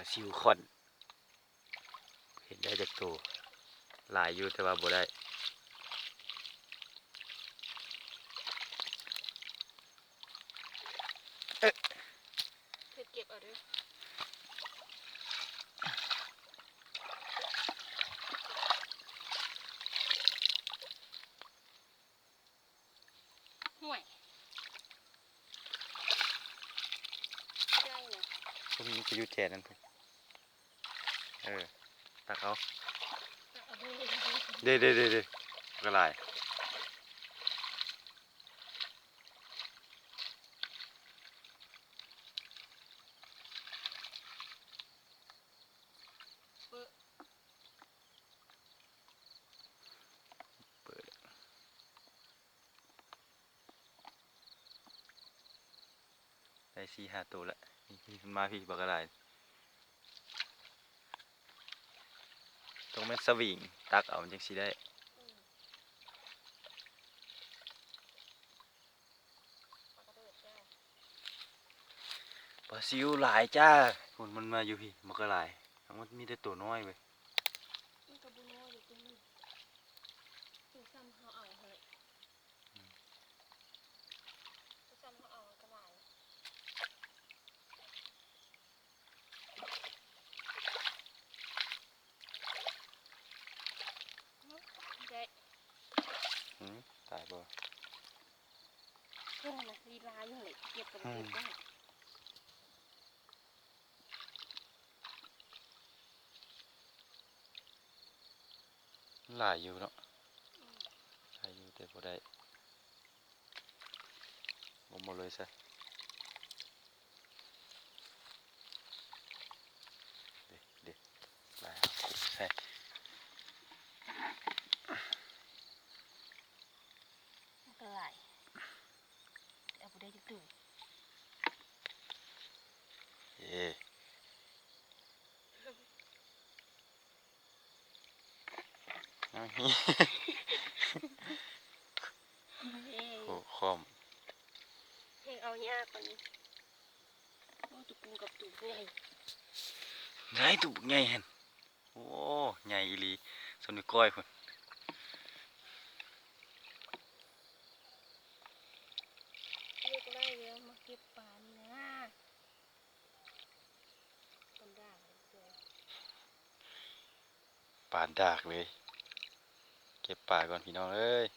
ຊິວຂ້ອນ ເຫັນໄດ້ຈັກໂຕ? ຫຼາຍຢູ່ແຕ່ວ່າບໍ່ໄດ້. ເອີ ເຮັດເກັບເອົາເດີ້. ຫ້ວຍ ໄດ້ນະ. ມັນໄປຢູ່ແຈນັ້ນພຸ້ນ. ເອີ ຕັກເອົາ. ເດ້ ເດ້ ເດ້ ເດ້ ກະຫຼາຍ. ເປີດ ໄດ້ສີ່ຫ້າໂຕລະ. ນີ້ ນີ້ ມາພີ້ ບັກກະຫຼາຍ. ຕ້ອງແມ່ນສະວິງ ຕັກເອົາມັນຈັ່ງຊິໄດ້. ປາຊິວຫຼາຍຈ້າ. ພຸ້ນ ມັນມາຢູ່ພີ້ ມັນກໍຫຼາຍ. ທັງໝົດມີແຕ່ໂຕນ້ອຍເວີຍ. ມັນກໍບໍ່ນ້ອຍຢູ່ຕິ ຄືສ່ຳເຮົາເອົາຫັ້ນແຫຼະ. ອືມ ຄືສ່ຳເຮົາເອົາມັນກໍຫຼາຍ. ໄດ້. ຫືມ ຕາຍບໍ່? ເພິ່ນນະລີລາຢູ່ຫັ້ນແຫຼະ ເກັບກໍບໍ່ເກັບໄດ້. ອືມ ຫຼາຍຢູ່ເນາະ. ອືມ ຫຼາຍຢູ່ແຕ່ບໍ່ໄດ້. ບໍ່ໝົດເລີຍຊະ. ເດ້ ເດ້ ຫຼາຍ ເອົາຄຸບໃສ່. ມັນກໍຫຼາຍ ແຕ່ເອົາບໍ່ໄດ້ຈັກໂຕ. ເອີ ໂອ້ ຄອມ ແຮງເອົາຍາກກວ່ານີ້. ໂອ້ ໂຕກຸງກັບໂຕໃຫຍ່. ໄດ້ ໂຕບັກໃຫຍ່ຫັ້ນ. ໂອ້ ໃຫຍ່ອີ່ຫຼີ ສ່ຳນິ້ວກ້ອຍພຸ້ນ. ເຮັດບໍ່ໄດ້ແລ້ວ ມາເກັບປານີ້ນະ. ປານດາກເລີຍ ເກັບປາກ່ອນພີ່ນ້ອງເອີຍ.